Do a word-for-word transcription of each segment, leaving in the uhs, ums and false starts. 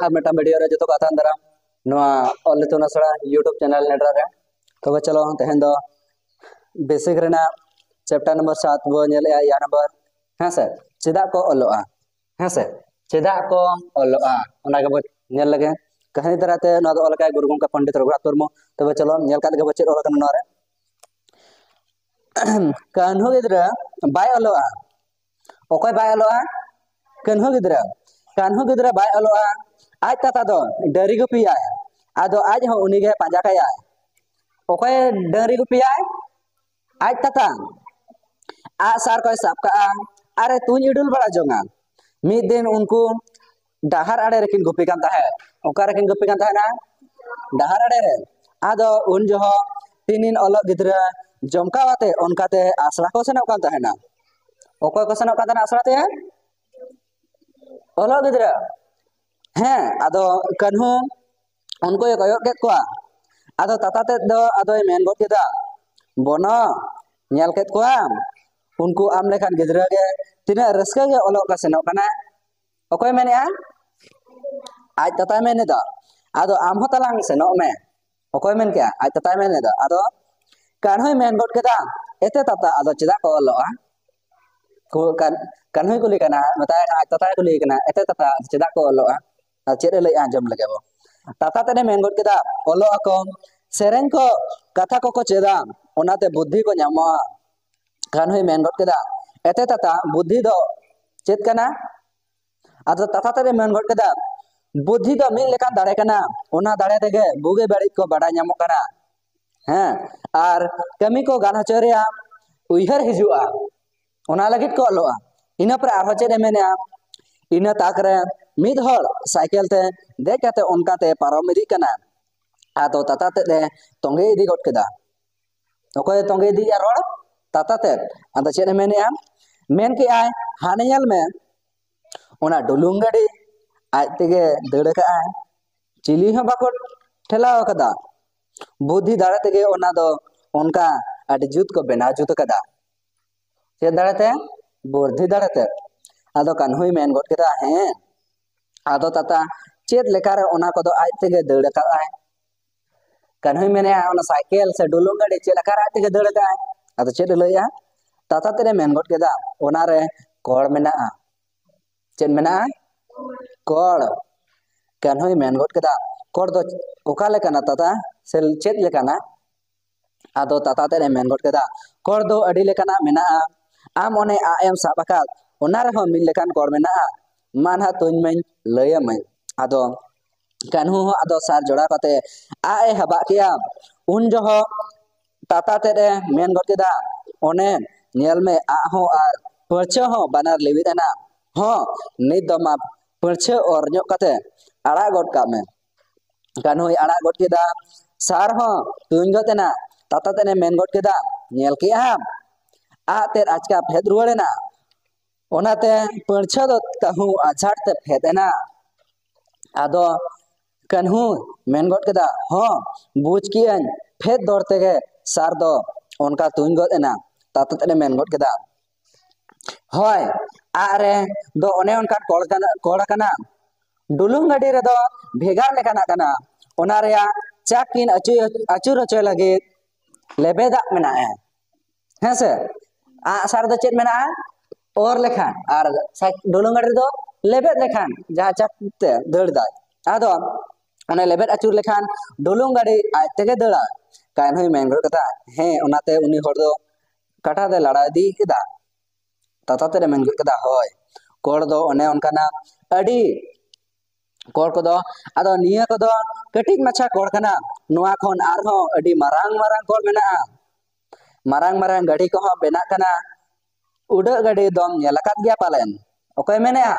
ᱟᱨ ᱢᱤᱫᱴᱟᱝ ᱵᱷᱤᱰᱤᱭᱳ ᱨᱮ ᱡᱚᱛᱚ ᱠᱚ ᱟᱛᱟᱝ ᱫᱟᱨᱟᱢ ᱱᱚᱣᱟ ᱚᱞ ᱤᱛᱩᱱ ᱟᱥᱲᱟ YouTube ᱪᱮᱱᱮᱞ ᱱᱮᱰᱨᱟ ᱨᱮ᱾ ᱛᱚᱵᱮ ᱪᱚᱞᱚ, ᱛᱮᱦᱮᱧ ᱫᱚ ᱵᱮᱥᱤᱠ ᱨᱮᱱᱟᱜ ᱪᱮᱯᱴᱟᱨ ᱱᱚᱢᱵᱚᱨ ᱥᱟᱛ ᱵᱚ ᱧᱮᱞᱮᱜᱼᱟ, ᱤᱭᱟᱨ ᱱᱚᱢᱵᱚᱨ᱾ ᱦᱮᱸ ᱥᱮ? ᱪᱮᱫᱟᱜ ᱠᱚ ᱚᱞᱚᱜᱼᱟ? ᱦᱮᱸ ᱥᱮ? ᱪᱮᱫᱟᱜ ᱠᱚ ᱚᱞᱚᱜᱼᱟ, ᱚᱱᱟ ᱜᱮᱵᱚ ᱧᱮᱞ ᱞᱮᱜᱮ᱾ ᱠᱟᱹᱦᱱᱤ ᱫᱟᱨᱟᱭ ᱛᱮ ᱱᱚᱣᱟ ᱫᱚ ᱚᱞ ᱟᱠᱟᱫ ᱜᱩᱨᱩ ᱜᱚᱢᱠᱮ ᱯᱚᱱᱰᱤᱛ ᱨᱚᱜᱷᱩᱱᱟᱛᱷ ᱢᱩᱨᱢᱩ᱾ ᱛᱚᱵᱮ ᱪᱚᱞᱚ, ᱧᱮᱞ ᱠᱟᱛᱮ ᱜᱮᱵᱚ ᱪᱮᱫ ᱚᱞ ᱟᱠᱟᱱᱟ ᱱᱚᱣᱟ ᱨᱮ᱾ ᱠᱟᱹᱱᱦᱩ ᱜᱤᱫᱽᱨᱟᱹ ᱵᱟᱭ ᱚᱞᱚᱜᱼᱟ᱾ ᱚᱠᱚᱭ ᱵᱟᱭ ᱚᱞᱚᱜᱼᱟ? ᱠᱟᱹᱱᱦᱩ ᱜᱤᱫᱽᱨᱟᱹ᱾ ᱠᱟᱹᱱᱦᱩ ᱜᱤᱫᱽᱨᱟᱹ ᱵᱟᱭ ᱚᱞᱚᱜᱼᱟ᱾ ᱟᱡ ᱛᱟᱛᱟ ᱫᱚ ᱰᱟᱹᱝᱨᱤ ᱜᱩᱯᱤᱭᱟᱭ᱾ ᱟᱫᱚ ᱟᱡ ᱦᱚᱸ ᱩᱱᱤᱜᱮ ᱯᱟᱸᱡᱟ ᱠᱟᱭᱟᱭ᱾ ᱚᱠᱚᱭ ᱰᱟᱹᱝᱨᱤ ᱜᱩᱯᱤᱭᱟᱭ? ᱟᱡ ᱛᱟᱛᱟ᱾ ᱟᱜᱼᱥᱟᱨ ᱠᱚᱭ ᱥᱟᱵ ᱠᱟᱜᱼᱟ ᱟᱨᱮ ᱛᱩᱧ ᱤᱰᱩᱞ ᱵᱟᱲᱟ ᱡᱚᱝᱟ᱾ ᱢᱤᱫ ᱫᱤᱱ ᱩᱱᱠᱩ ᱰᱟᱦᱟᱨ ᱟᱲᱮ ᱨᱮᱠᱤᱱ ᱜᱩᱯᱤ ᱠᱟᱱ ᱛᱟᱦᱮᱸᱫ᱾ ᱚᱠᱟ ᱨᱮᱠᱤᱱ ᱜᱩᱯᱤ ᱠᱟᱱ ᱛᱟᱦᱮᱱᱟ? ᱰᱟᱦᱟᱨ ᱟᱲᱮ ᱨᱮ᱾ ᱟᱫᱚ ᱩᱱ ᱡᱚᱦᱚᱜ ᱛᱤᱱᱤᱱ ᱚᱞᱚᱜ ᱜᱤᱫᱽᱨᱟᱹ ᱡᱚᱢᱠᱟᱣ ᱟᱛᱮ ᱚᱱᱠᱟᱛᱮ ᱟᱥᱲᱟ ᱠᱚ ᱥᱮᱱᱚᱜ ᱠᱟᱱ ᱛᱟᱦᱮᱱᱟ᱾ ᱚᱠᱚᱭ ᱠᱚ ᱥᱮᱱᱚᱜ ᱠᱟᱱ ᱛᱟᱦᱮᱱᱟ ᱟᱥᱲᱟ ᱛᱮ? ᱚᱞᱚᱜ ᱜᱤᱫᱽᱨᱟᱹ᱾ ᱦᱮᱸ, ᱟᱫᱚ ᱠᱟᱹᱱᱦᱩ ᱩᱱᱠᱩᱭ ᱠᱚᱭᱚᱜ ᱠᱮᱫ ᱠᱚᱣᱟ᱾ ᱟᱫᱚ ᱛᱟᱛᱟ ᱛᱮᱫ ᱫᱚ ᱟᱫᱚᱭ ᱢᱮᱱ ᱜᱚᱫ ᱠᱮᱫᱟ, ᱵᱚᱱᱚ, ᱧᱮᱞ ᱠᱮᱫ ᱠᱚᱣᱟᱢ? ᱩᱱᱠᱩ ᱟᱢ ᱞᱮᱠᱟᱱ ᱜᱤᱫᱽᱨᱟᱹ ᱜᱮ ᱛᱤᱱᱟᱹᱜ ᱨᱟᱹᱥᱠᱟᱹ ᱜᱮ ᱚᱞᱚᱜ ᱠᱚ ᱥᱮᱱᱚᱜ ᱠᱟᱱᱟ᱾ ᱚᱠᱚᱭ ᱢᱮᱱᱮᱜᱼᱟ? ᱟᱡ ᱛᱟᱛᱟᱭ ᱢᱮᱱ ᱮᱫᱟ᱾ ᱟᱫᱚ ᱟᱢ ᱦᱚᱸ ᱛᱟᱞᱟᱝ ᱥᱮᱱᱚᱜ ᱢᱮ᱾ ᱚᱠᱚᱭ ᱢᱮᱱ ᱠᱮᱜᱼᱟ? ᱟᱡ ᱛᱟᱛᱟᱭ ᱢᱮᱱ ᱮᱫᱟ᱾ ᱟᱫᱚ ᱠᱟᱹᱱᱦᱩᱭ ᱢᱮᱱ ᱜᱚᱫ ᱠᱮᱫᱟ, ᱮᱛᱮ ᱛᱟᱛᱟ, ᱟᱫᱚ ᱪᱮᱫᱟᱜ ᱠᱚ ᱚᱞᱚᱜᱼᱟ? ᱠᱩ-, ᱠᱟᱱ-, ᱠᱟᱹᱱᱦᱩᱭ ᱠᱩᱞᱤ ᱠᱟᱱᱟ, ᱢᱮᱛᱟᱭ ᱠᱟᱱᱟ, ᱟᱡ ᱛᱟᱛᱟᱭ ᱠᱩᱞᱤ ᱠᱟᱱᱟ, ᱮᱛᱮ ᱛᱟᱛᱟ, ᱪᱮᱫᱟᱜ ᱠᱚ ᱚᱞᱚᱜᱼᱟ? ᱟᱨ ᱪᱮᱫ ᱮ ᱞᱟᱹᱭᱮᱜᱼᱟ, ᱟᱸᱡᱚᱢ ᱞᱮᱜᱮ ᱵᱚ᱾ ᱛᱟᱛᱟ ᱛᱮᱫ ᱮ ᱢᱮᱱ ᱜᱚᱫ ᱠᱮᱫᱟ, ᱚᱞᱚᱜ ᱟᱠᱚ, ᱥᱮᱨᱮᱧ ᱠᱚ, ᱠᱟᱛᱷᱟ ᱠᱚᱠᱚ ᱪᱮᱫᱟ, ᱚᱱᱟᱛᱮ ᱵᱩᱫᱽᱫᱷᱤ ᱠᱚ ᱧᱟᱢᱚᱜᱼᱟ᱾ ᱠᱟᱹᱱᱦᱩᱭ ᱢᱮᱱ ᱜᱚᱫ ᱠᱮᱫᱟ, ᱮᱛᱮ ᱛᱟᱛᱟ, ᱵᱩᱫᱽᱫᱷᱤ ᱫᱚ ᱪᱮᱫ ᱠᱟᱱᱟ? ᱟᱫᱚ ᱛᱟᱛᱟ ᱛᱮᱫ ᱮ ᱢᱮᱱ ᱜᱚᱫ ᱠᱮᱫᱟ, ᱵᱩᱫᱽᱫᱷᱤ ᱫᱚ ᱢᱤᱫ ᱞᱮᱠᱟᱱ ᱫᱟᱲᱮ ᱠᱟᱱᱟ, ᱚᱱᱟ ᱫᱟᱲᱮ ᱛᱮᱜᱮ ᱵᱩᱜᱤ ᱵᱟᱹᱲᱤᱡ ᱠᱚ ᱵᱟᱰᱟᱭ ᱧᱟᱢᱚᱜ ᱠᱟᱱᱟ᱾ ᱦᱮᱸ, ᱟᱨ ᱠᱟᱹᱢᱤ ᱠᱚ ᱜᱟᱱ ᱦᱚᱪᱚᱭ ᱨᱮᱭᱟᱜ ᱩᱭᱦᱟᱹᱨ ᱦᱤᱡᱩᱜᱼᱟ, ᱚᱱᱟ ᱞᱟᱹᱜᱤᱫ ᱠᱚ ᱚᱞᱚᱜᱼᱟ᱾ ᱤᱱᱟᱹ ᱯᱚᱨᱮ ᱟᱨᱦᱚᱸ ᱪᱮᱫ ᱮ ᱢᱮᱱᱮᱜᱼᱟ? ᱤᱱᱟᱹ ᱛᱟᱠ ᱨᱮ ᱢᱤᱫ ᱦᱚᱲ ᱥᱟᱭᱠᱮᱞ ᱛᱮ ᱫᱮᱡ ᱠᱟᱛᱮ ᱚᱱᱠᱟᱛᱮ ᱯᱟᱨᱚᱢ ᱤᱫᱤᱜ ᱠᱟᱱᱟ᱾ ᱟᱫᱚ ᱛᱟᱛᱟ ᱛᱮᱫ ᱮ ᱛᱚᱸᱜᱮ ᱤᱫᱤ ᱜᱚᱫ ᱠᱮᱫᱟ᱾ ᱚᱠᱚᱭᱮ ᱛᱚᱸᱜᱮ ᱤᱫᱤᱭᱮᱜᱼᱟ ᱨᱚᱲ? ᱛᱟᱛᱟ ᱛᱮᱫ᱾ ᱟᱫᱚ ᱪᱮᱫ ᱮ ᱢᱮᱱᱮᱜᱼᱟ? ᱢᱮᱱ ᱠᱮᱜᱼᱟᱭ, ᱦᱟᱱᱮ ᱧᱮᱞ ᱢᱮ, ᱚᱱᱟ ᱰᱩᱞᱩᱝ ᱜᱟᱹᱰᱤ ᱟᱡ ᱛᱮᱜᱮ ᱫᱟᱹᱲ ᱟᱠᱟᱜᱼᱟᱭ, ᱪᱤᱞᱤ ᱦᱚᱸ ᱵᱟᱠᱚ ᱴᱷᱮᱞᱟᱣ ᱟᱠᱟᱫᱟ᱾ ᱵᱩᱫᱽᱫᱷᱤ ᱫᱟᱲᱮ ᱛᱮᱜᱮ ᱚᱱᱟ ᱫᱚ ᱚᱱᱠᱟ ᱟᱹᱰᱤ ᱡᱩᱛ ᱠᱚ ᱵᱮᱱᱟᱣ ᱡᱩᱛ ᱟᱠᱟᱫᱟ᱾ ᱪᱮᱫ ᱫᱟᱲᱮᱛᱮ? ᱵᱩᱫᱽᱫᱷᱤ ᱫᱟᱲᱮᱛᱮ᱾ ᱟᱫᱚ ᱠᱟᱹᱱᱦᱩᱭ ᱢᱮᱱ ᱜᱚᱫ ᱠᱮᱫᱟ, ᱦᱮᱸ, ᱟᱫᱚ ᱛᱟᱛᱟ, ᱪᱮᱫ ᱞᱮᱠᱟᱨᱮ ᱚᱱᱟ ᱠᱚᱫᱚ ᱟᱡ ᱛᱮᱜᱮ ᱫᱟᱹᱲ ᱟᱠᱟᱫᱟᱭ? ᱠᱟᱹᱱᱦᱩᱭ ᱢᱮᱱᱮᱜᱼᱟ, ᱚᱱᱟ ᱥᱟᱭᱠᱮᱞ ᱥᱮ ᱰᱩᱞᱩᱝ ᱜᱟᱹᱰᱤ ᱪᱮᱫ ᱞᱮᱠᱟᱨᱮ ᱟᱡ ᱛᱮᱜᱮ ᱫᱟᱹᱲ ᱟᱠᱟᱫᱟᱭ? ᱟᱫᱚ ᱪᱮᱫ ᱮ ᱞᱟᱹᱭᱮᱜᱼᱟ? ᱛᱟᱛᱟ ᱛᱮᱫ ᱮ ᱢᱮᱱ ᱜᱚᱫ ᱠᱮᱫᱟ, ᱚᱱᱟᱨᱮ ᱠᱚᱲ ᱢᱮᱱᱟᱜᱼᱟ᱾ ᱪᱮᱫ ᱢᱮᱱᱟᱜᱼᱟ? ᱠᱚᱲ᱾ ᱠᱟᱹᱱᱦᱩᱭ ᱢᱮᱱ ᱜᱚᱫ ᱠᱮᱫᱟ, ᱠᱚᱲ ᱫᱚ ᱚᱠᱟ ᱞᱮᱠᱟᱱᱟ ᱛᱟᱛᱟ? ᱥᱮ ᱪᱮᱫ ᱞᱮᱠᱟᱱᱟ? ᱟᱫᱚ ᱛᱟᱛᱟ ᱛᱮᱫ ᱮ ᱢᱮᱱ ᱜᱚᱫ ᱠᱮᱫᱟ, ᱠᱚᱲ ᱫᱚ ᱟᱹᱰᱤ ᱞᱮᱠᱟᱱᱟᱜ ᱢᱮᱱᱟᱜᱼᱟ᱾ ᱟᱢ ᱚᱱᱮ ᱟᱜ ᱮᱢ ᱥᱟᱵ ᱟᱠᱟᱫ, ᱚᱱᱟ ᱨᱮᱦᱚᱸ ᱢᱤᱫ ᱞᱮᱠᱟᱱ ᱠᱚᱲ ᱢᱮᱱᱟᱜᱼᱟ᱾ ᱢᱟ ᱱᱟᱦᱟᱜ ᱛᱩᱧ ᱢᱟᱹᱧ ᱞᱟᱹᱭ ᱟᱢᱟᱹᱧ᱾ ᱟᱫᱚ ᱠᱟᱹᱱᱦᱩ ᱦᱚᱸ ᱟᱫᱚ ᱥᱟᱨ ᱡᱚᱲᱟᱣ ᱠᱟᱛᱮ ᱟᱜ ᱮ ᱦᱟᱵᱟᱜ ᱠᱮᱜᱼᱟ᱾ ᱩᱱ ᱡᱚᱦᱚᱜ ᱛᱟᱛᱟ ᱛᱮᱫ ᱮ ᱢᱮᱱ ᱜᱚᱫ ᱠᱮᱫᱟ, ᱚᱱᱮ ᱧᱮᱞ ᱢᱮ, ᱟᱜ ᱦᱚᱸ ᱟᱨ ᱯᱟᱹᱲᱪᱷᱟᱹ ᱦᱚᱸ ᱵᱟᱱᱟᱨ ᱞᱤᱣᱤᱫ ᱮᱱᱟ᱾ ᱦᱚᱸ, ᱱᱤᱛ ᱫᱚ ᱢᱟ ᱯᱟᱹᱲᱪᱷᱟᱹ ᱚᱨ ᱧᱚᱜ ᱠᱟᱛᱮ ᱟᱲᱟᱜ ᱜᱚᱫ ᱠᱟᱜ ᱢᱮ᱾ ᱠᱟᱹᱱᱦᱩᱭ ᱟᱲᱟᱜ ᱜᱚᱫ ᱠᱮᱫᱟ᱾ ᱥᱟᱨ ᱦᱚᱸ ᱛᱩᱧ ᱜᱚᱫ ᱮᱱᱟ᱾ ᱛᱟᱛᱟ ᱛᱮᱫ ᱮ ᱢᱮᱱ ᱜᱚᱫ ᱠᱮᱫᱟ, ᱧᱮᱞ ᱠᱮᱜ ᱟᱢ, ᱟᱜ ᱛᱮᱫ ᱟᱪᱠᱟ ᱯᱷᱮᱫ ᱨᱩᱣᱟᱹᱲ ᱮᱱᱟ᱾ ᱚᱱᱟᱛᱮ ᱯᱟᱹᱲᱪᱷᱟᱹ ᱫᱚ ᱠᱟᱹᱦᱩ ᱟᱡᱷᱟᱴ ᱛᱮ ᱯᱷᱮᱫ ᱮᱱᱟ᱾ ᱟᱫᱚ ᱠᱟᱹᱱᱦᱩ ᱢᱮᱱ ᱜᱚᱫ ᱠᱮᱫᱟ, ᱦᱚᱸ, ᱵᱩᱡᱽ ᱠᱮᱜᱼᱟᱹᱧ, ᱯᱷᱮᱫ ᱫᱚᱨ ᱛᱮᱜᱮ ᱥᱟᱨ ᱫᱚ ᱚᱱᱠᱟ ᱛᱩᱧ ᱜᱚᱫ ᱮᱱᱟ᱾ ᱛᱟᱛᱟ ᱛᱮᱫ ᱮ ᱢᱮᱱ ᱜᱚᱫ ᱠᱮᱫᱟ, ᱦᱳᱭ, ᱟᱜ ᱨᱮ ᱫᱚ ᱚᱱᱮ ᱚᱱᱠᱟᱱ ᱠᱚᱲ ᱠᱟᱱᱟ, ᱠᱚᱲ ᱠᱟᱱᱟ᱾ ᱰᱩᱞᱩᱝ ᱜᱟᱹᱰᱤ ᱨᱮᱫᱚ ᱵᱷᱮᱜᱟᱨ ᱞᱮᱠᱟᱱᱟᱜ ᱠᱟᱱᱟ᱾ ᱚᱱᱟ ᱨᱮᱭᱟᱜ ᱪᱟᱠ ᱠᱤᱱ ᱟᱹᱪᱩᱨ, ᱟᱹᱪᱩᱨ ᱦᱚᱪᱚᱭ ᱞᱟᱹᱜᱤᱫ ᱞᱮᱵᱮᱫᱟᱜ ᱢᱮᱱᱟᱜᱼᱟ᱾ ᱦᱮᱸ ᱥᱮ? ᱟᱜ ᱥᱟᱨ ᱫᱚ ᱪᱮᱫ ᱢᱮᱱᱟᱜᱼᱟ? ᱚᱨ ᱞᱮᱠᱷᱟᱱ᱾ ᱟᱨ ᱥᱟᱭ-, ᱰᱩᱞᱩᱝ ᱜᱟᱹᱰᱤ ᱨᱮᱫᱚ ᱞᱮᱵᱮᱫ ᱞᱮᱠᱷᱟᱱ, ᱡᱟᱦᱟᱸ ᱪᱟᱠ ᱛᱮ ᱫᱟᱹᱲ ᱫᱟᱭ᱾ ᱟᱫᱚ ᱚᱱᱮ ᱞᱮᱵᱮᱫ ᱟᱹᱪᱩᱨ ᱞᱮᱠᱷᱟᱱ ᱰᱩᱞᱩᱝ ᱜᱟᱹᱰᱤ ᱟᱡ ᱛᱮᱜᱮ ᱫᱟᱹᱲᱟ᱾ ᱠᱟᱹᱱᱦᱩᱭ ᱢᱮᱱ ᱜᱚᱫ ᱠᱮᱫᱟ, ᱦᱮᱸ, ᱚᱱᱟᱛᱮ ᱩᱱᱤ ᱦᱚᱲ ᱫᱚ ᱠᱟᱴᱟ ᱛᱮ ᱞᱟᱲᱟᱣ ᱤᱫᱤ ᱠᱮᱫᱟ᱾ ᱛᱟᱛᱟ ᱛᱮᱫ ᱮ ᱢᱮᱱ ᱜᱚᱫ ᱠᱮᱫᱟ, ᱦᱳᱭ, ᱠᱚᱲ ᱫᱚ ᱚᱱᱮ ᱚᱱᱠᱟᱱᱟᱜ ᱟᱹᱰᱤ ᱠᱚᱲ ᱠᱚᱫᱚ, ᱟᱫᱚ ᱱᱤᱭᱟᱹ ᱠᱚᱫᱚ ᱠᱟᱹᱴᱤᱡ ᱢᱟᱪᱷᱟ ᱠᱚᱲ ᱠᱟᱱᱟ, ᱱᱚᱣᱟ ᱠᱷᱚᱱ ᱟᱨᱦᱚᱸ ᱟᱹᱰᱤ ᱢᱟᱨᱟᱝ ᱢᱟᱨᱟᱝ ᱠᱚᱲ ᱢᱮᱱᱟᱜᱼᱟ᱾ ᱢᱟᱨᱟᱝ ᱢᱟᱨᱟᱝ ᱜᱟᱹᱰᱤ ᱠᱚᱦᱚᱸ ᱵᱮᱱᱟᱜ ᱠᱟᱱᱟ᱾ ᱩᱰᱟᱹᱜ ᱜᱟᱹᱰᱤ ᱫᱚᱢ ᱧᱮᱞ ᱟᱠᱟᱫ ᱜᱮᱭᱟ ᱯᱟᱞᱮᱱ? ᱚᱠᱚᱭ ᱢᱮᱱᱮᱜᱼᱟ?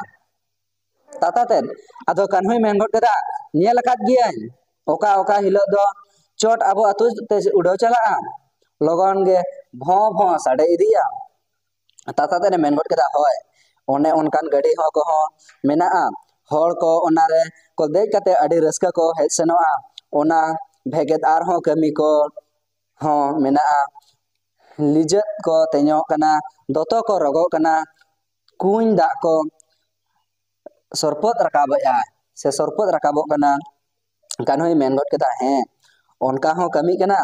ᱛᱟᱛᱟ ᱛᱮᱫ᱾ ᱟᱫᱚ ᱠᱟᱹᱱᱦᱩᱭ ᱢᱮᱱ ᱜᱚᱫ ᱠᱮᱫᱟ, ᱧᱮᱞ ᱟᱠᱟᱫ ᱜᱤᱭᱟᱹᱧ, ᱚᱠᱟ ᱚᱠᱟ ᱦᱤᱞᱳᱜ ᱫᱚ ᱪᱚᱴ ᱟᱵᱚ ᱟᱹᱛᱩ ᱛᱮ ᱩᱰᱟᱹᱣ ᱪᱟᱞᱟᱜᱼᱟ, ᱞᱚᱜᱚᱱ ᱜᱮ ᱵᱷᱚᱸ ᱵᱷᱚᱸ ᱥᱟᱰᱮ ᱤᱫᱤᱜᱼᱟ᱾ ᱛᱟᱛᱟ ᱛᱮᱫ ᱮ ᱢᱮᱱ ᱜᱚᱫ ᱠᱮᱫᱟ, ᱦᱳᱭ, ᱚᱱᱮ ᱚᱱᱠᱟᱱ ᱜᱟᱹᱰᱤ ᱦᱚᱸ ᱠᱚᱦᱚᱸ ᱢᱮᱱᱟᱜᱼᱟ᱾ ᱦᱚᱲ ᱠᱚ ᱚᱱᱟ ᱨᱮ ᱠᱚ ᱫᱮᱡ ᱠᱟᱛᱮ ᱟᱹᱰᱤ ᱨᱟᱹᱥᱠᱟᱹ ᱠᱚ ᱦᱮᱡ ᱥᱮᱱᱚᱜᱼᱟ᱾ ᱚᱱᱟ ᱵᱷᱮᱜᱮᱫ ᱟᱨᱦᱚᱸ ᱠᱟᱹᱢᱤ ᱠᱚ ᱦᱚᱸ ᱢᱮᱱᱟᱜᱼᱟ᱾ ᱞᱤᱡᱟᱹᱛ ᱠᱚ ᱛᱮᱧᱚᱜ ᱠᱟᱱᱟ, ᱫᱚᱛᱚ ᱠᱚ ᱨᱚᱜᱚᱜ ᱠᱟᱱᱟ, ᱠᱩᱧ ᱫᱟᱜ ᱠᱚ ᱥᱚᱨᱯᱚᱫ ᱨᱟᱠᱟᱵᱮᱜᱼᱟ, ᱥᱮ ᱥᱚᱨᱯᱚᱫ ᱨᱟᱠᱟᱵᱚᱜ ᱠᱟᱱᱟ᱾ ᱠᱟᱹᱱᱦᱩᱭ ᱢᱮᱱ ᱜᱚᱫ ᱠᱮᱫᱟ, ᱦᱮᱸ, ᱚᱱᱠᱟ ᱦᱚᱸ ᱠᱟᱹᱢᱤᱜ ᱠᱟᱱᱟ᱾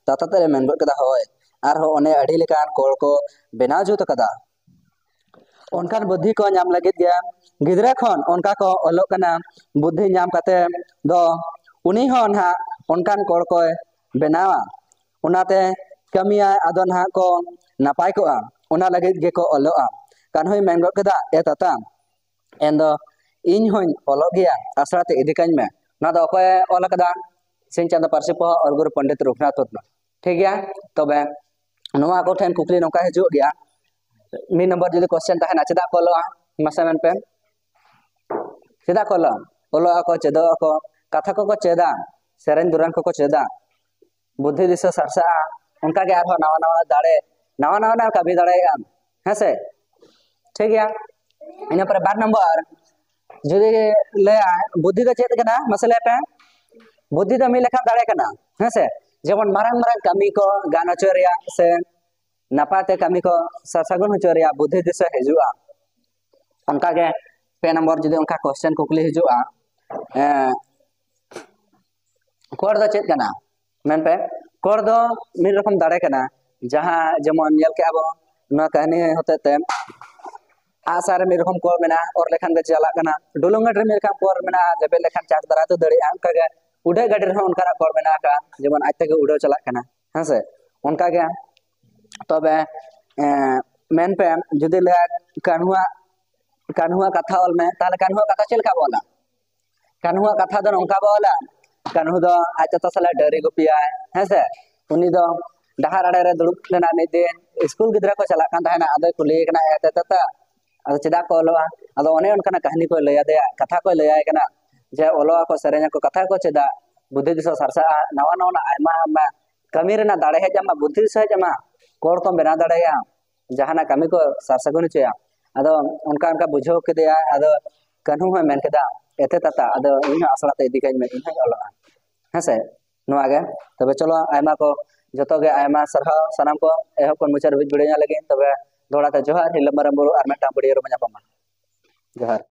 ᱛᱟᱛᱟ ᱛᱮᱫ ᱮ ᱢᱮᱱ ᱜᱚᱫ ᱠᱮᱫᱟ, ᱦᱳᱭ, ᱟᱨᱦᱚᱸ ᱚᱱᱮ ᱟᱹᱰᱤ ᱞᱮᱠᱟᱱ ᱠᱚᱞ ᱠᱚ ᱵᱮᱱᱟᱣ ᱡᱩᱛ ᱟᱠᱟᱫᱟ᱾ ᱚᱱᱠᱟᱱ ᱵᱩᱫᱽᱫᱷᱤ ᱠᱚ ᱧᱟᱢ ᱞᱟᱹᱜᱤᱫ ᱜᱮ ᱜᱤᱫᱽᱨᱟᱹ ᱠᱷᱚᱱ ᱚᱱᱠᱟ ᱠᱚ ᱚᱞᱚᱜ ᱠᱟᱱᱟ᱾ ᱵᱩᱫᱽᱫᱷᱤ ᱧᱟᱢ ᱠᱟᱛᱮ ᱫᱚ ᱩᱱᱤ ᱦᱚᱸ ᱱᱟᱦᱟᱜ ᱚᱱᱠᱟᱱ ᱠᱚᱞ ᱠᱚᱭ ᱵᱮᱱᱟᱣᱟ᱾ ᱚᱱᱟᱛᱮ ᱠᱟᱹᱢᱤᱭᱟᱭ, ᱟᱫᱚ ᱱᱟᱦᱟᱜ ᱠᱚ ᱱᱟᱯᱟᱭ ᱠᱚᱜᱼᱟ, ᱚᱱᱟ ᱞᱟᱹᱜᱤᱫ ᱜᱮᱠᱚ ᱚᱞᱚᱜᱼᱟ᱾ ᱠᱟᱹᱱᱦᱩᱭ ᱢᱮᱱ ᱜᱚᱫ ᱠᱮᱫᱟ, ᱮ ᱛᱟᱛᱟ, ᱮᱱ ᱫᱚ ᱤᱧ ᱦᱚᱧ ᱚᱞᱚᱜ ᱜᱮᱭᱟ, ᱟᱥᱲᱟ ᱛᱮ ᱤᱫᱤ ᱠᱟᱹᱧ ᱢᱮ᱾ ᱱᱚᱣᱟ ᱫᱚ ᱚᱠᱚᱭᱮ ᱚᱞ ᱟᱠᱟᱫᱟ? ᱥᱤᱧ ᱪᱟᱸᱫᱚ ᱯᱟᱹᱨᱥᱤ ᱯᱚᱦᱟ ᱚᱞ ᱜᱩᱨᱩ ᱯᱚᱱᱰᱤᱛ ᱨᱚᱜᱷᱩᱱᱟᱛᱷ ᱢᱩᱨᱢᱩ᱾ ᱴᱷᱤᱠ ᱜᱮᱭᱟ, ᱛᱚᱵᱮ ᱱᱚᱣᱟ ᱠᱚ ᱴᱷᱮᱱ ᱠᱩᱠᱞᱤ ᱱᱚᱝᱠᱟ ᱦᱤᱡᱩᱜ ᱜᱮᱭᱟ, ᱢᱤᱫ ᱱᱚᱢᱵᱚᱨ ᱡᱩᱫᱤ ᱠᱚᱥᱪᱮᱱ ᱛᱟᱦᱮᱱᱟ, ᱪᱮᱫᱟᱜ ᱠᱚ ᱚᱞᱚᱜᱼᱟ? ᱢᱟᱥᱮ ᱢᱮᱱ ᱯᱮ, ᱪᱮᱫᱟᱜ ᱠᱚ ᱚᱞᱚᱜᱼᱟ? ᱚᱞᱚᱜ ᱟᱠᱚ, ᱪᱮᱫᱚᱜ ᱟᱠᱚ, ᱠᱟᱛᱷᱟ ᱠᱚᱠᱚ ᱪᱮᱫᱟ, ᱥᱮᱨᱮᱧ ᱫᱩᱨᱟᱹᱝ ᱠᱚᱠᱚ ᱪᱮᱫᱟ, ᱵᱩᱫᱽᱫᱷᱤ ᱫᱤᱥᱟᱹ ᱥᱟᱨᱥᱟᱜᱼᱟ, ᱚᱱᱠᱟᱜᱮ ᱟᱨᱦᱚᱸ ᱱᱟᱣᱟ ᱱᱟᱣᱟ ᱫᱟᱲᱮ, ᱱᱟᱣᱟ ᱱᱟᱣᱟ ᱠᱟᱹᱢᱤ ᱫᱟᱲᱮᱭᱟᱜᱼᱟ᱾ ᱦᱮᱸ ᱥᱮ? ᱴᱷᱤᱠ ᱜᱮᱭᱟ᱾ ᱤᱱᱟᱹ ᱯᱚᱨᱮ ᱵᱟᱨ ᱱᱚᱢᱵᱚᱨ ᱡᱩᱫᱤ ᱞᱟᱹᱭᱟ, ᱵᱩᱫᱽᱫᱷᱤ ᱫᱚ ᱪᱮᱫ ᱠᱟᱱᱟ? ᱢᱟᱥᱮ ᱞᱟᱹᱭ ᱯᱮ᱾ ᱵᱩᱫᱽᱫᱷᱤ ᱫᱚ ᱢᱤᱫ ᱞᱮᱠᱟᱱ ᱫᱟᱲᱮ ᱠᱟᱱᱟ, ᱦᱮᱸ ᱥᱮ? ᱡᱮᱢᱚᱱ ᱢᱟᱨᱟᱝ ᱢᱟᱨᱟᱝ ᱠᱟᱹᱢᱤ ᱠᱚ ᱜᱟᱱ ᱦᱚᱪᱚ ᱨᱮᱭᱟᱜ ᱥᱮ ᱱᱟᱯᱟᱭ ᱛᱮ ᱠᱟᱹᱢᱤ ᱠᱚ ᱥᱟᱨᱥᱟᱹᱜᱩᱱ ᱦᱚᱪᱚ ᱨᱮᱭᱟᱜ ᱵᱩᱫᱽᱫᱷᱤ ᱫᱤᱥᱟᱹ ᱦᱤᱡᱩᱜᱼᱟ᱾ ᱚᱱᱠᱟᱜᱮ ᱯᱮ ᱱᱚᱢᱵᱚᱨ ᱡᱩᱫᱤ ᱚᱱᱠᱟ ᱠᱚᱥᱪᱮᱱ ᱠᱩᱠᱞᱤ ᱦᱤᱡᱩᱜᱼᱟ, ᱮᱸ, ᱠᱚᱲ ᱫᱚ ᱪᱮᱫ ᱠᱟᱱᱟ? ᱢᱮᱱᱯᱮ, ᱠᱚᱲ ᱫᱚ ᱢᱤᱫ ᱨᱚᱠᱚᱢ ᱫᱟᱲᱮ ᱠᱟᱱᱟ, ᱡᱟᱦᱟᱸ ᱡᱮᱢᱚᱱ ᱧᱮᱞ ᱠᱮᱜᱼᱟ ᱵᱚᱱ ᱱᱚᱣᱟ ᱠᱟᱹᱦᱱᱤ ᱦᱚᱛᱮ ᱛᱮ, ᱟᱜᱼᱥᱟᱨ ᱨᱮ ᱢᱤᱫ ᱨᱚᱠᱚᱢ ᱠᱚᱲ ᱢᱮᱱᱟᱜᱼᱟ, ᱚᱨ ᱞᱮᱠᱷᱟᱱ ᱜᱮ ᱪᱟᱞᱟᱜ ᱠᱟᱱᱟ᱾ ᱰᱩᱞᱩᱝ ᱜᱟᱹᱰᱤ ᱨᱮ ᱢᱤᱫ ᱨᱚᱠᱚᱢ ᱠᱚᱲ ᱢᱮᱱᱟᱜᱼᱟ, ᱞᱮᱵᱮᱫ ᱞᱮᱠᱷᱟᱱ ᱪᱟᱴ ᱫᱟᱨᱟᱭ ᱛᱮ ᱫᱟᱹᱲᱮᱜᱼᱟ᱾ ᱚᱱᱠᱟᱜᱮ ᱩᱰᱟᱹᱜ ᱜᱟᱹᱰᱤ ᱨᱮᱦᱚᱸ ᱚᱱᱠᱟᱱᱟᱜ ᱠᱚᱲ ᱢᱮᱱᱟᱜ ᱟᱠᱟᱫᱼᱟ, ᱡᱮᱢᱚᱱ ᱟᱡ ᱛᱮᱜᱮ ᱩᱰᱟᱹᱣ ᱪᱟᱞᱟᱜ ᱠᱟᱱᱟ, ᱦᱮᱸ ᱥᱮ? ᱚᱱᱠᱟᱜᱮ, ᱮᱸ, ᱢᱮᱱᱯᱮ, ᱡᱩᱫᱤ ᱞᱟᱹᱭᱟ ᱠᱟᱹᱱᱦᱩᱣᱟᱜ, ᱠᱟᱹᱱᱦᱩᱣᱟᱜ ᱠᱟᱛᱷᱟ ᱚᱞ ᱢᱮ, ᱛᱟᱦᱚᱞᱮ ᱠᱟᱹᱱᱦᱩᱣᱟᱜ ᱠᱟᱛᱷᱟ ᱪᱮᱫ ᱞᱮᱠᱟ ᱵᱚ ᱚᱞᱟ? ᱠᱟᱹᱱᱦᱩᱣᱟᱜ ᱠᱟᱛᱷᱟ ᱫᱚ ᱱᱚᱝᱠᱟ ᱵᱚ ᱚᱞᱟ, ᱠᱟᱹᱱᱦᱩ ᱫᱚ ᱟᱡ ᱛᱟᱛᱟ ᱥᱟᱞᱟᱜ ᱰᱟᱹᱝᱨᱤ ᱜᱩᱯᱤᱭᱟᱭ, ᱦᱮᱸ ᱥᱮ? ᱩᱱᱤ ᱫᱚ ᱰᱟᱦᱟᱨ ᱟᱲᱮ ᱨᱮ ᱫᱩᱲᱩᱵ ᱞᱮᱱᱟ ᱢᱤᱫ ᱫᱤᱱ, ᱥᱠᱩᱞ ᱜᱤᱫᱽᱨᱟᱹ ᱠᱚ ᱪᱟᱞᱟᱜ ᱠᱟᱱ ᱛᱟᱦᱮᱱᱟ, ᱟᱫᱚᱭ ᱠᱩᱞᱤᱭᱮ ᱠᱟᱱᱟ, ᱮ ᱛᱟᱛᱟ, ᱟᱫᱚ ᱪᱮᱫᱟᱜ ᱠᱚ ᱚᱞᱚᱜᱼᱟ? ᱟᱫᱚ ᱚᱱᱮ ᱚᱱᱠᱟᱱᱟᱜ ᱠᱟᱹᱦᱱᱤ ᱠᱚᱭ ᱞᱟᱹᱭ ᱟᱫᱮᱭᱟ, ᱠᱟᱛᱷᱟ ᱠᱚᱭ ᱞᱟᱹᱭᱟᱭ ᱠᱟᱱᱟ ᱡᱮ ᱚᱞᱚᱜ ᱟᱠᱚ, ᱥᱮᱨᱮᱧ ᱟᱠᱚ, ᱠᱟᱛᱷᱟ ᱠᱚ ᱪᱮᱫᱟ, ᱵᱩᱫᱽᱫᱷᱤ ᱫᱤᱥᱟᱹ ᱥᱟᱨᱥᱟᱜᱼᱟ, ᱱᱟᱣᱟ ᱱᱟᱣᱟᱱᱟᱜ ᱟᱭᱢᱟ ᱟᱭᱢᱟ ᱠᱟᱹᱢᱤ ᱨᱮᱱᱟᱜ ᱫᱟᱲᱮ ᱦᱮᱡ ᱟᱢᱟ, ᱵᱩᱫᱽᱫᱷᱤ ᱫᱤᱥᱟᱹ ᱦᱮᱡ ᱟᱢᱟ, ᱠᱚᱲ ᱠᱚᱢ ᱵᱮᱱᱟᱣ ᱫᱟᱲᱮᱭᱟᱜᱼᱟ, ᱡᱟᱦᱟᱱᱟᱜ ᱠᱟᱹᱢᱤ ᱠᱚ ᱥᱟᱨ ᱥᱟᱹᱜᱩᱱ ᱦᱚᱪᱚᱭᱟ᱾ ᱟᱫᱚ ᱚᱱᱠᱟ ᱚᱱᱠᱟ ᱵᱩᱡᱷᱟᱹᱣ ᱠᱮᱫᱮᱭᱟ, ᱟᱫᱚ ᱠᱟᱹᱱᱦᱩ ᱦᱚᱸᱭ ᱢᱮᱱ ᱠᱮᱫᱟ, ᱮᱛᱮ ᱛᱟᱛᱟ, ᱟᱫᱚ ᱤᱧ ᱦᱚᱸ ᱟᱥᱲᱟ ᱛᱮ ᱤᱫᱤ ᱠᱟᱹᱧ ᱢᱮ, ᱤᱧ ᱦᱚᱸᱧ ᱚᱞᱚᱜᱼᱟ, ᱦᱮᱸ ᱥᱮ? ᱱᱚᱣᱟ ᱜᱮ᱾ ᱛᱚᱵᱮ ᱪᱚᱞᱚ, ᱟᱭᱢᱟ ᱠᱚ, ᱡᱚᱛᱚ ᱜᱮ ᱟᱭᱢᱟ ᱥᱟᱨᱦᱟᱣ ᱥᱟᱱᱟᱢ ᱠᱚ, ᱮᱦᱚᱵ ᱠᱷᱚᱱ ᱢᱩᱪᱟᱹᱫ ᱫᱷᱟᱹᱵᱤᱡ ᱵᱷᱤᱰᱤᱭᱳ ᱧᱮᱞ ᱞᱟᱹᱜᱤᱫ᱾ ᱛᱚᱵᱮ ᱫᱚᱦᱲᱟ ᱛᱮ ᱡᱚᱦᱟᱨ, ᱦᱤᱨᱞᱟᱹ ᱢᱟᱨᱟᱝ ᱵᱩᱨᱩ ᱟᱨ ᱢᱤᱫᱴᱟᱝ ᱵᱷᱤᱰᱤᱭᱳ ᱨᱮᱵᱚᱱ ᱧᱟᱯᱟᱢᱟ᱾ ᱡᱚᱦᱟᱨ᱾